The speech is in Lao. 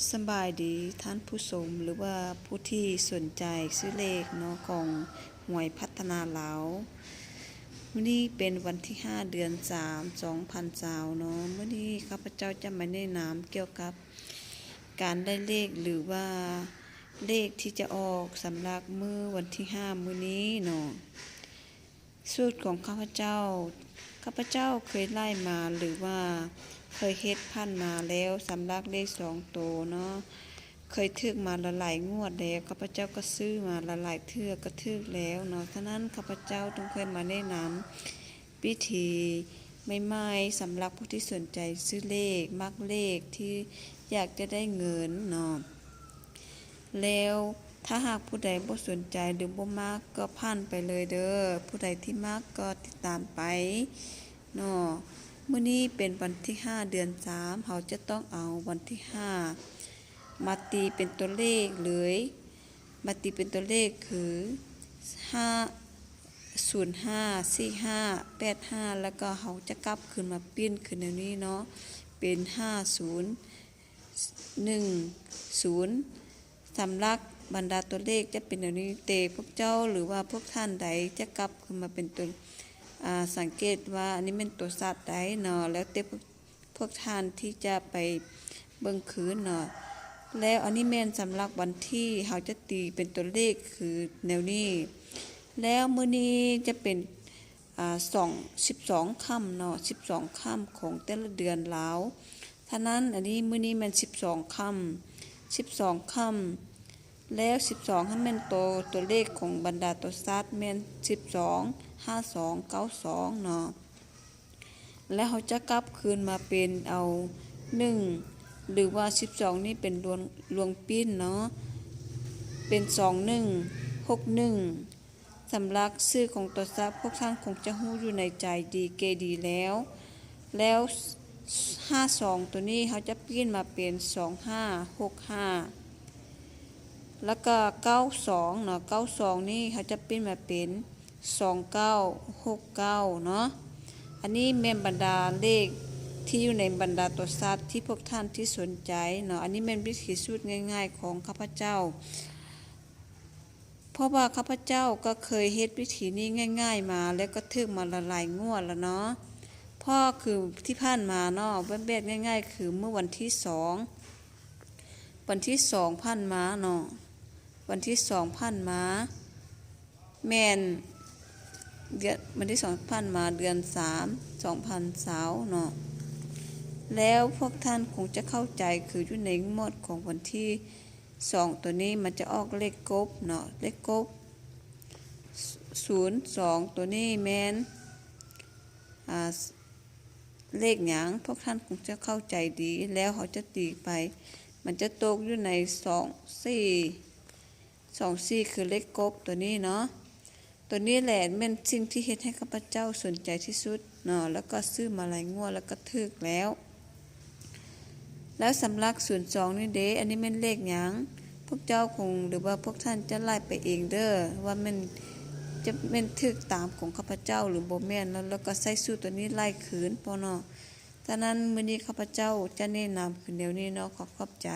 ສະບາຍດີທ່ານຜູ້ຊົມ ຫຼືວ່າຜູ້ທີ່ສົນໃຈຊື້ເລກເນາະ ຂອງຫວຍພັດທະນາລາວ. ມື້ນີ້ເປັນວັນທີຫ້າ ເດືອນສາມ ສອງພັນຊາວເນາະ. ມື້ນີ້ຂ້າພະເຈົ້າຈະມາແນະນຳກ່ຽວກັບການໄດ້ເລກ ຫຼືວ່າເລກທີ່ຈະອອກສຳລັບມື້ວັນທີຫ້າ ມື້ນີ້ເນາະ. ສູດຂອງຂ້າພະເຈົ້າ, ຂ້າພະເຈົ້າເຄີຍໄລ່ມາ ຫຼືວ່າເຄີຍເຮັດຜ່ານມາແລ້ວ ສຳລັບເລກສອງໂຕເນາະ, ເຄີຍຖືກມາຫຼາຍໆງວດແລ້ວ, ຂ້າພະເຈົ້າກໍຊື້ມາຫຼາຍໆເທື່ອກໍຖືກແລ້ວເນາະ. ສະນັ້ນ ຂ້າພະເຈົ້າຈຶ່ງເຄີຍມາແນະນຳວິທີໃໝ່ໆ ສຳລັບຜູ້ທີ່ສົນໃຈຊື້ເລກ, ມັກເລກ, ທີ່ຢາກຈະໄດ້ເງິນເນາະ. ແລ້ວຖ້າຫາກຜູ້ໃດບໍ່ສົນໃຈ ຫຼື ບໍ່ມັກ ກໍຜ່ານໄປເລີຍເດີ, ຜູ້ໃດທີ່ມັກກໍຕິດຕາມໄປເນາະ. ມື້ນີ້ເປັນວັນທີຫ້າ ເດືອນສາມ ເຮົາຈະຕ້ອງເອົາວັນທີຫ້າມາຕີເປັນຕົວເລກເລີຍ, ມາຕີເປັນຕົວເລກຄື ຫ້າ ສູນຫ້າ ສີ່ຫ້າ ແປດຫ້າ ແລ້ວກໍເຮົາຈະກັບຄືນມາປິ່ນຄືນແນວນີ້ເນາະ, ເປັນ ຫ້າສູນ ໜຶ່ງສູນ. ສຳລັບບັນດາຕົວເລກຈະເປັນແນວນີ້, ແຕ່ພວກເຈົ້າ ຫຼືວ່າພວກທ່ານໃດຈະກັບຄືນມາເປັນຕົວ, ອາ, ສັງເກດວ່າອັນນີ້ແມ່ນຕົວສັດໃດເນາະ, ແລ້ວແຕ່ພວກ, ພວກທ່ານທີ່ຈະໄປເບິ່ງຄືນເນາະ. ແລ້ວອັນນີ້ແມ່ນສຳລັບວັນທີ, ເຮົາຈະຕີເປັນຕົວເລກຄືແນວນີ້. ແລ້ວມື້ນີ້ຈະເປັນ ອາ ສອງ ສິບສອງຄ່ຳເນາະ, ສິບສອງຄ່ຳຂອງແຕ່ລະເດືອນລາວ. ສະນັ້ນ ອັນນີ້ ມື້ນີ້ແມ່ນສິບສອງຄ່ຳ, ສິບສອງຄ່ຳ. ແລ້ວສິບສອງຫັ້ນແມ່ນໂຕ, ຕົວເລກຂອງບັນດາຕົວສັດແມ່ນສິບສອງ ຫ້າສອງ ເກົ້າສອງເນາະ. ແລ້ວເຮົາຈະກັບຄືນມາເປັນເອົາໜຶ່ງ ຫຼືວ່າສິບສອງນີ້ເປັນລວງ, ລວງປິ່ນເນາະ, ເປັນສອງໜຶ່ງ ຫົກໜຶ່ງ. ສຳລັບຊື່ຂອງຕົວສັດ ພວກທ່ານຄົງຈະຮູ້ຢູ່ໃນໃຈດີເກດີແລ້ວ. ແລ້ວຫ້າສອງຕົວນີ້ເຮົາຈະປ່ຽນມາເປັນສອງຫ້າ ຫົກຫ້າ ແລ້ວກໍເກົ້າສອງເນາະ, ເກົ້າສອງນີ້ເຮົາຈະປ່ຽນມາເປັນສອງເກົ້າ ຫົກເກົ້າເນາະ. ອັນນີ້ແມ່ນບັນດາເລກທີ່ຢູ່ໃນບັນດາຕົວສັດທີ່ພວກທ່ານທີ່ສົນໃຈເນາະ. ອັນນີ້ແມ່ນວິທີສູດງ່າຍໆຂອງຂ້າພະເຈົ້າ. ເພາະວ່າຂ້າພະເຈົ້າກໍເຄີຍເຮັດວິທີນີ້ງ່າຍໆມາ ແລ້ວກໍຖືກມາຫຼາຍໆງວດແລ້ວເນາະ. ເພາະຄືທີ່ຜ່ານມາເນາະ, ແບບງ່າຍໆ ຄືມື້ວັນທີສອງ, ວັນທີສອງຜ່ານມາເນາະ, ວັນທີສອງຜ່ານມາ ແມ່ນເດືອນ, ວັນທີສອງຜ່ານມາ ເດືອນສາມ ສອງພັນຊາວເນາະ. ແລ້ວພວກທ່ານຄົງຈະເຂົ້າໃຈ ຄືຢູ່ໃນງວດຂອງວັນທີ ສອງຕົວນີ້ມັນຈະອອກເລກກົບເນາະ, ເລກກົບ ສູນສອງຕົວນີ້ແມ່ນ ອາ ເລກຫຍັງ? ພວກທ່ານຄົງຈະເຂົ້າໃຈດີ. ແລ້ວເຮົາຈະຕີໄປ ມັນຈະຕົກຢູ່ໃນສອງສີ່ ສອງສີ່ ຄືເລກກົບຕົວນີ້ເນາະ. ຕົວນີ້ແຫຼະແມ່ນສິ່ງທີ່ເຮັດໃຫ້ຂ້າພະເຈົ້າສົນໃຈທີ່ສຸດເນາະ, ແລ້ວກໍຊື້ມາຫຼາຍງວດ ແລ້ວກໍຖືກແລ້ວ. ແລ້ວສຳລັບສູນສອງນີ້ເດ, ອັນນີ້ແມ່ນເລກຫຍັງ? ພວກເຈົ້າຄົງ ຫຼືວ່າພວກທ່ານຈະໄລ່ໄປເອງເດີ ວ່າແມ່ນ ຈະແມ່ນຖືກຕາມຂອງຂ້າພະເຈົ້າ ຫຼືບໍ່ແມ່ນເນາະ, ແລ້ວກໍໃຊ້ສູດຕົວນີ້ໄລ່ຄືນພໍເນາະ. ສະນັ້ນ ມື້ນີ້ຂ້າພະເຈົ້າຈະແນະນຳຄືແນວນີ້ເນາະ, ຂໍຂອບໃຈ.